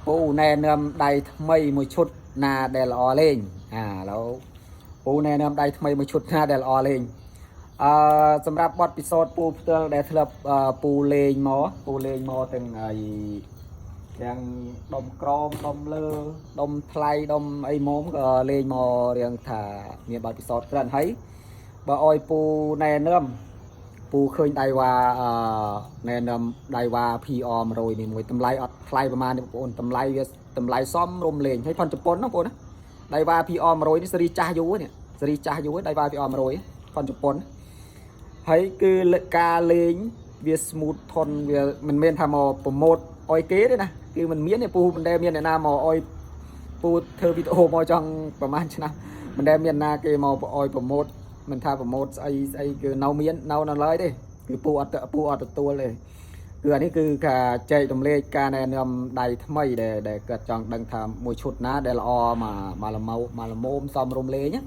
ពូណែនាំដៃថ្មីមួយឈុតណាដែលល្អលេងអាឥឡូវពូណែនាំដៃថ្មីមួយឈុតណាដែលល្អលេងអឺសម្រាប់បទពិសោធន៍ពូផ្ទាល់ដែលធ្លាប់អឺពូលេងមកពូលេងមកទាំងអីទាំងដុំក្រមដុំលើដុំថ្លៃដុំអីមុំក៏លេងមករៀងថាមានបទពិសោធន៍ច្រើនហើយបើអោយពូណែនាំ ពូឃើញដៃវ៉ាអឺណែនាំដៃវ៉ា PR 100នេះមួយតម្លៃអត់ថ្លៃប្រហែលទេបងប្អូនតម្លៃវាតម្លៃសមរម្យលេងហើយផនជប៉ុនណាបងប្អូនណាដៃវ៉ា PR 100នេះសេរីចាស់យូរនេះសេរីចាស់យូរដៃវ៉ា PR 100ផនជប៉ុនហើយគឺការលេងវា smooth ធន់វាមិនមែនថាមក promote អុយគេទេណាគឺមិនមានទេពូមិនដែលមានអ្នកណាមកអុយពូធ្វើវីដេអូមកចង់ប្រហែលឆ្នាំមិនដែលមានណាគេមកអុយ promote មិនថា promote ស្អីស្អីគឺនៅមាននៅនៅឡើយទេគឺពូអត់ពូអត់ទទួលទេគឺអានេះគឺការចែករំលែកការណែនាំដៃថ្មីដែលដែលគាត់ចង់ដឹងថាមួយឈុតណាដែលល្អមកមកល្មៅមកល្មមសមរម្យលេងណា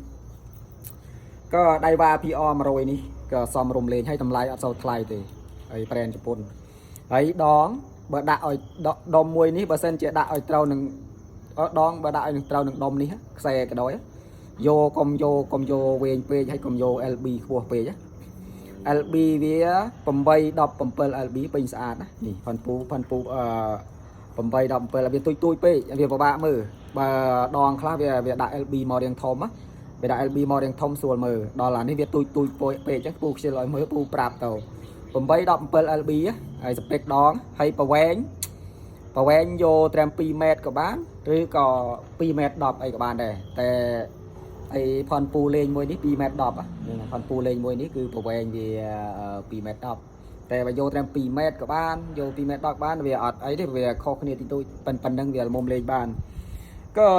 ក៏ដៃវ៉ា PR 100នេះក៏សមរម្យលេងហើយតម្លៃអត់សូវថ្លៃទេហើយ brand ជប៉ុនហើយដងបើដាក់ឲ្យដុំមួយនេះបើសិនជាដាក់ឲ្យត្រូវនឹងដងបើដាក់ឲ្យនឹងត្រូវនឹងដុំនេះខ្សែក៏ដោយ យកកុំយកកុំយកវែងពេកហើយកុំយក LB ខ្ពស់ពេកណា LB វា8 17 LB ពេញស្អាតណានេះផាន់ពូផាន់ពូអឺ8 17វាទុយទុយពេកវាពិបាកមើលបើដងខ្លះវាវាដាក់ LB មករៀងធំណាវាដាក់ LB មករៀងធំស្រួលមើលដល់អានេះវាទុយទុយពេកអញ្ចឹងពូខ្ជិលឲ្យមើលពូប្រាប់ទៅ8 17 LB ហើយ spec ដងហើយប្រវែងប្រវែងយកត្រឹម2ម៉ែត្រក៏បានឬក៏2ម៉ែត្រ10អីក៏បានដែរតែ អីផនពូលេងមួយនេះ2ម៉ែត្រ10ហ្នឹងផនពូលេងមួយនេះគឺប្រវែងវា2ម៉ែត្រ10តែបើយកត្រឹម2ម៉ែត្រក៏បានយក2ម៉ែត្រ10បានវាអត់អីទេវាខុសគ្នាតិចតួចប៉ុណ្ប៉ុណ្្នឹងវាល្មមលេងបានក៏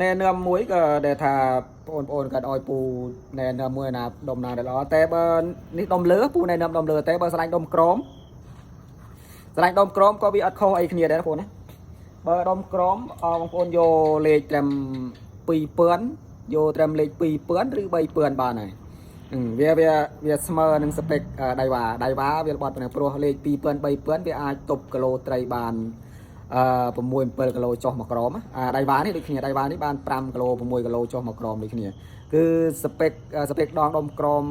ណែនាំមួយក៏ដែលថាបងប្អូនគាត់ឲ្យពូណែនាំមួយណាដុំណាដែលល្អតែបើនេះដុំលើពូណែនាំដុំលើតែបើស្រឡាញ់ដុំក្រមស្រឡាញ់ដុំក្រមក៏វាអត់ខុសអីគ្នាដែរបងប្អូនណាបើដុំក្រមបងប្អូនយកលេខត្រឹម2000យកត្រឹមលេខ2000ឬ3000បានហើយវាវាវាស្មើនឹង spec ដៃវ៉ាដៃវ៉ាវារបត់ប៉ុណ្ណឹងព្រោះលេខ2000 3000វាអាចទប់គីឡូត្រីបានអឺ6 7គីឡូចុះមកក្រមអាដៃវ៉ានេះដូចគ្នាដៃវ៉ានេះបាន5គីឡូ6គីឡូចុះមកក្រមដូចគ្នាគឺ spec spec ដងដុំក្រម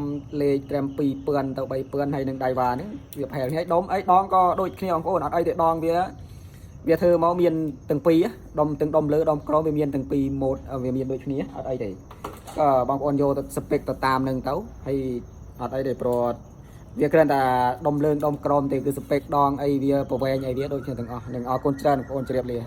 លេខត្រឹម2000ទៅ3000ហើយនឹងដៃវ៉ានេះវាផែលគ្នាដុំអីដងក៏ដូចគ្នាបងប្អូនអត់អីទេដងវាវាធ្វើមកមានទាំងពីរដុំទាំងដុំលើដុំក្រមវាមានទាំងពីរម៉ូតវាមានដូចគ្នាអត់អីទេក៏បងប្អូនយកទៅ spec ទៅតាមនឹងទៅហើយអត់អីទេព្រោះវាគ្រាន់តែដុំលើងដុំក្រមទេគឺ spec ដងអីវាប្រវែងអីវាដូចគ្នាទាំងអស់នឹងអរគុណច្រើនបងប្អូនជម្រាបលា។